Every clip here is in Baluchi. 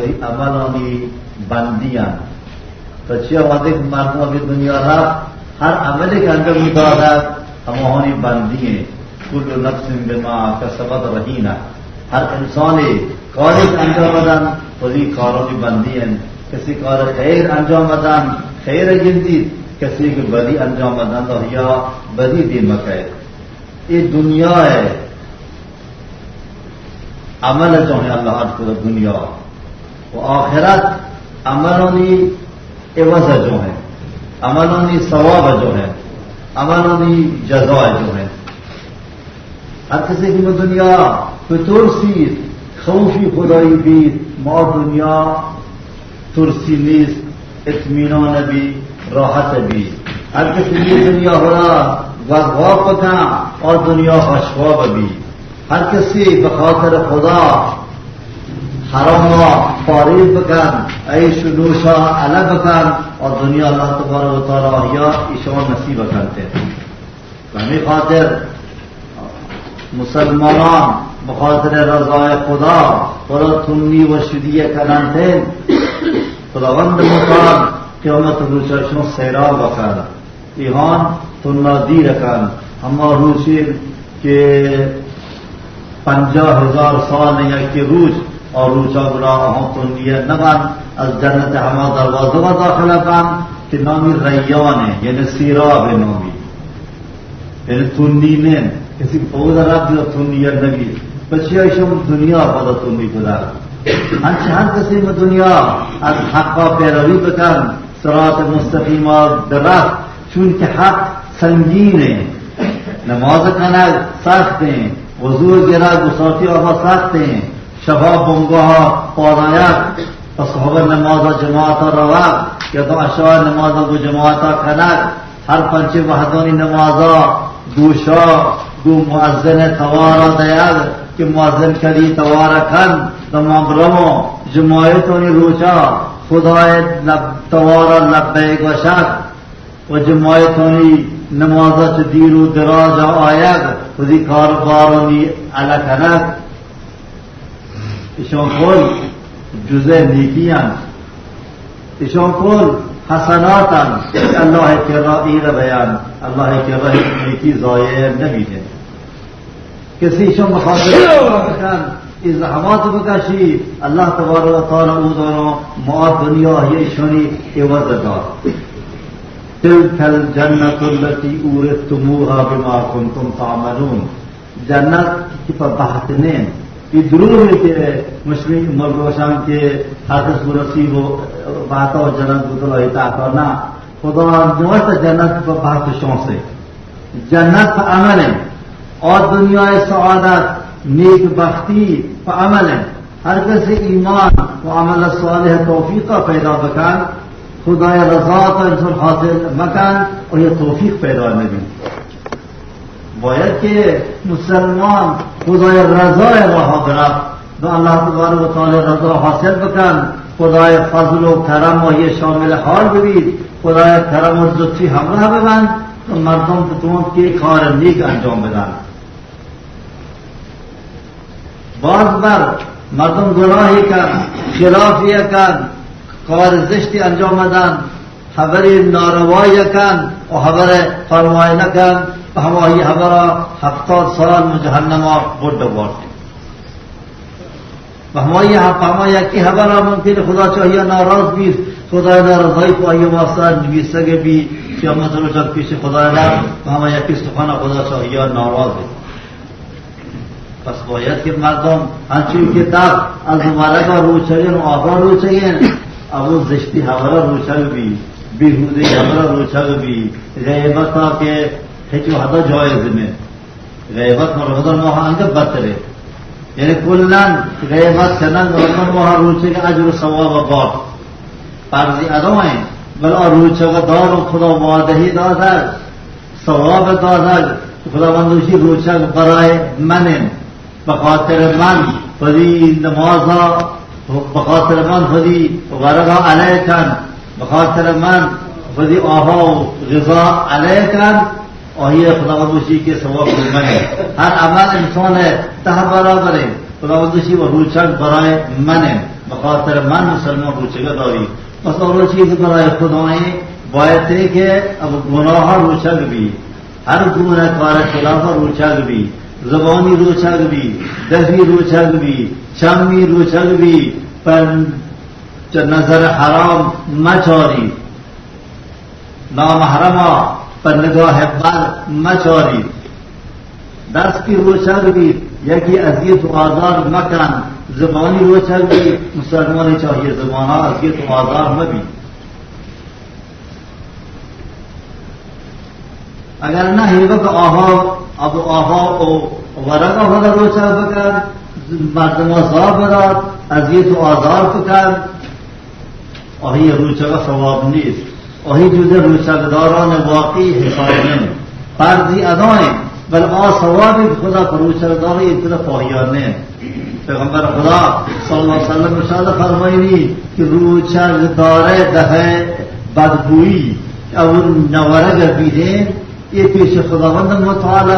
عملانی بندی انت۔ تو چیا وہدے کہ مردم ابھی دنیا رفت، ہر عملے کہ انجام داتا، ہماہانی بندی ہیں۔ کل نفس بما کسبت رہینہ۔ ہر انسانے کارے کہ انجام دن، وہدی کارانی بندی ہیں۔ کسی کار خیر انجام دن، خیر گندیت، کسی کہ بدی انجام دن، تو یا بدی دیما کئے۔ اے دنیا ہے، عمل جو ہیں اللہ اڈ کتگ دنیا، و آخرت عملانی عوض جو ہیں، عملانی ثواب جو ہیں، عملانی جزا جو ہیں۔ ہر کسی کہ دنیا بترسیت، خوفی خدائی بیت، ما دنیا ترسی نیست، اطمینان بی، راحت بی۔ ہر کسی کہ دنیا ہورا گوزواب بکن، اور دنیا خوشواب بی۔ ہر کسی بخاطر خدا حراما پاریز بکن، عیش و نوشا الگ بکن، اور دنیا اللہ تبارک و تعالی آہیا ایشان نصیب کنتے۔ ہمے خاطر مسلمانان بخاطر رضای خدا، خدا تنی و شدی کننت، خداوند متعال قیامت روچا شما سیراب بکن۔ ایہان تنا دیر کن، ہما روچے کہ پنجاہ ہزار سال یکے روچ، اور روچا گڑا آہاں تنی نبن، از جنت ہما دروازہ داخل بن کہ نامی ریان ہے، یعنی سیراب نامی۔ یعنی تنی نین، کسی پوز رب دیو تنی نبی۔ بچیا شما دنیا پدا تنی کدا۔ ہنچ ہر کسی میں دنیا از حقا پیروی بکن، صراط مستقیما درخت، چونکہ حق سنگین ہے۔ نماز کنگ سخت ہیں، وضو گرگ و ساتی آبا سخت ہیں، شباب بنگاہ پادایت، پس صحب نماز جماعت روگ، یا تو عشاء نماز گو جماعت کنگ، ہر پنچ وہدانی نمازا گوشا گو مؤذن توارا دیگ کہ مؤذن کدی توارا کن، دما برمو جماعتانی روچا خدای لب توارا لبیک گوشگ و جماعتانی نمازا چہ دیر و دراجا آیگ، خودی کاربارانی الکنگ۔ ایشان کل جزء نیکی انت۔ ایشان کل حسنات انت کہ اللہ کرا ایر بیان، اللہ کرا نیکی ضایع نبیت۔ کسی ایشان مخاطر بکن، ای زحمات بکشی، اللہ تبارک و تعالی او دانو ما دنیا ہی ایشانی عوض دار۔ تلك الجنة التي أورثتموها بما كنتم تعملون۔ جنت کہ پہ بحت نین۔ یہ دروغ ہے کہ مشکل ملگوشان کہ ہر کس کو نصیب و بحتا و جنت بکلا ہی تحتا نہ۔ خدا نوشت جنت پہ بحت شانس ہے۔ جنت پہ عمل ہے۔ اور دنیا سعادت، نیک بختی پہ عمل ہے۔ ہر کس ایمان و عمل صالح توفیق پیدا بکن، خدای رضا تا انسان حاصل مکن، اور یہ توفیق پیدا نبی۔ باید کہ مسلمان خدای رضای راہ برفت، و اللہ تبارک و تعالی رضا حاصل بکن، خدای فضل و کرم و یہ شامل حال ببیت، خدای کرم و لطفی ہمراہ ببند، تو مردم بتوان کہ کار نیک انجام بدن۔ باز بر مردم گناہی کن، خلافی کن، کار زشتی انجام دن، خبری ناروائی کن و خبر پروائی نکن، پہ ہمائی خبرا ہفتاد سال مہ جہنما بڈ بارت۔ پہ ہمائی، پہ ہما یکی خبرا ممکن خدا چہ آئیا ناراض بیت، خدای ناراضائی پہ آئی واسطہ نویسگ بی، قیامت روچا پیش خدای را پہ ہما یکی سخنا خدا چہ آئیا ناراض بیت۔ پس باید کہ مردم انچو کہ تب از ورگا روچگیں و آبا روچگیں، ابو زشتی خبرا روچگ بی، بیہودی خبرا روچگ بی، غیبتا کہ ہچ وحدا جائز نہ۔ غیبت مہ رمضان ماہ انگت بدترے۔ یعنی کلاً غیبت کنن رمضان ماہ روچگ اجر و ثواب بار۔ فرضی ادا ہیں، بل آ روچگ دار و خدا وعدہی دادگ، ثواب دادگ، خداوند گوشی روچگ برای من انت، بخاطر من خودی نمازا، بخاطر من خودی ورگا علیہ کن، بخاطر من خودی آہا و غذا علیہ کن، آہی خداوند گوشی کہ ثواب من انت۔ ہر عمل انسان دہ برابر انت، خداوند گوشی و روچگ برای من انت۔ بخاطر من مسلمان روچگ داری. پس آ روچی کہ برای خدائیں بایتے کہ اب گناہ روچگ بی، ہر گناہ کار خلاف روچگ بی، زبانی روچگ بی، دفی روچگ بی، چمی روچگ بی، پر چہ نظر حرام مچاری، نامحرما پہ نگاہ بد مچاری، دستی روچگ بیت، یکی اذیت و آزار مکن، زبانی روچگ بیت، مسلمانی چاہیے زبانا اذیت و آزار مبی. اگر نہ ہیبت آہا، اب آہا و ورگا خدا روچگ بکن، مردما زا بدات، اذیت و آزار بکن، آہی روچگ ء ثواب نیست. آہی جزء روچگداران واقعی حساب نہ انت. فرضی ادا انت، بل آ ثوابی کہ خدا پہ روچگدار انت، خدا پاہیار نہ انت. پیغمبر خدا صلی اللہ علیہ وسلم ارشاد فرمائنی کہ روچگدار دفع بدبوئی اور نورگ بیدین، اے پیش خداوند متعالی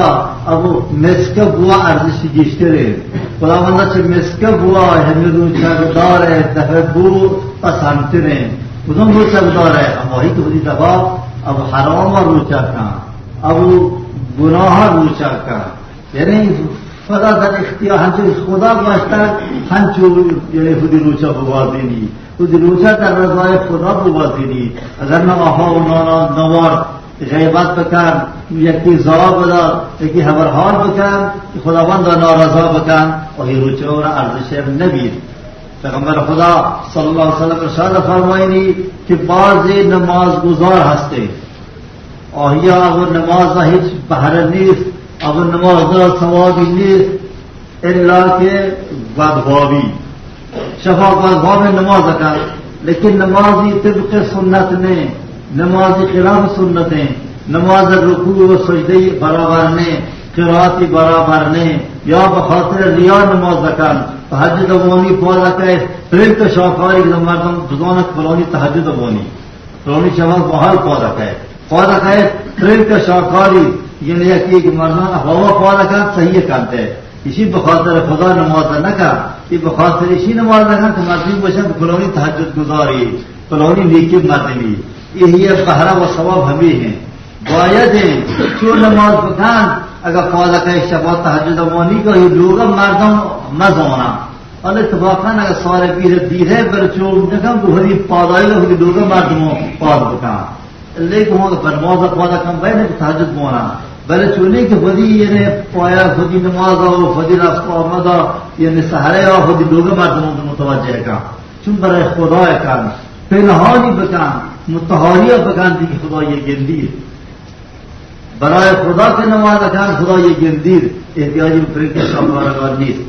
ابو مسک بوا ارزش گیشتر انت. خداوند چہ مسک بوا ہمے روچگدار دفع بو پسندتر انت. کدوم روچگدار؟ ہماہی کہ وتی دفع ابو حرام روچگ کن، ابو گناہ روچگ کن. یعنی خدا در اختیار، ہنچو خدا گوشتگ، ہنچو یعنی خودی روچا بگوازینی، خودی روچا در رضای خدا بگوازینی. اگر نہ آہا و نانا نوار غیبت بکن، یکی زا بدار، یکی خبر حال بکن، کہ خداوند ناراضا بکن، و یہ روچا ارزش نبید. پیغمبر خدا صلی اللہ علیہ وسلم ارشاد فرمائنی کہ بعض نماز گزار ہستے، آہیا اب نماز ہچ بہرہ نیست، اب نماز ثوابی نیست، الا کہ بدخوابی، شفا بدخواب نماز کن، لیکن نمازی طبق سنت نے، نمازی خلاف سنت ہیں، نماز رکوع و سجدے برابر نے، قرآتی برابر نے، یا بخاطر ریا نماز کن، تہجد وانی پادا کئے، پرنت شاکاری کہ مردم بزانت فلانی تہجد وانی. پلانی شفا بحال پادا کئے. پادا کئے، پرنت شاکاری، یعنی یکی کہ مردان ہوا پادا کن، صحیح کنتے. اسی بخاطر خدا نماز نہ کن، یہ بخاطر اسی نماز نہ کن کہ مردم بشن کہ پلانی تہجد گزاری، پلانی نیکی مردمی. یہ بہرہ و ثواب ہمیں ہیں. باید ہیں، چون نماز بکن، اگر پادا کئے شفا تہجد وانی کا، یہ لوگ مردم مزانا. حالا اتفاقاً اگر سارے پیرے دیرے بر چو نکن، تو ہدی پادائی لوگ ہدی لوگ مردموں پاد بکن. لیکن ہوں پر نماز پادا کن بین کہ تہجد بوانا. بلے چونی کہ خودی یعنی پایا خودی نماز و خودی رفت و آمد، یعنی سحرے و خودی لوگ مردموں متوجہ کن. چون برای خدا کن، پنہانی بکن، متحاری بکن، دی کہ خدا یہ گندی. برای خدا کہ نماز کن، خدا یہ گندی. احتیاجی پرنت شاکارگان نیست.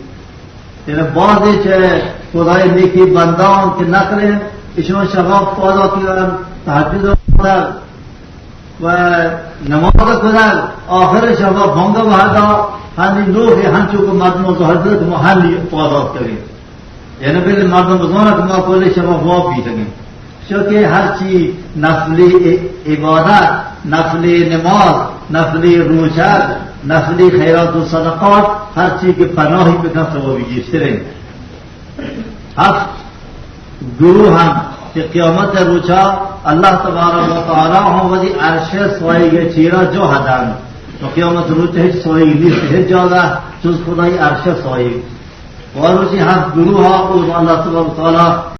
یعنی بعضی چہ خدای نیکی بندان کہ نقل ہیں، اشان شفا پادا کن، تہجد و نماز کن، آخر شفا بانگ وہدا، ہنی نوخ ہنچو کہ مردم تہجد ما ہنی پادا کریں. یعنی بلے مردم بزانا کہ ما کل شفا واب بیتگیں. چونکہ ہرچی نفلی ع-، عبادت، نفلی نماز، نفلی روچگ، نفلی خیرات و صدقات، ہرچی کہ پناہی بکن ثوابی گیشتریں. ہفت گروہ ہم کہ قیامت روچا اللہ تبارک و تعالی ہم وتی عرش سائیگ چیرا جاہ دن. تو قیامت روچ ہچ سائیگ نیست، ہچ جاگہ جز خدای عرش سائیگ. و روچی ہفت گروہ ہا او اللہ تبارک و تعالی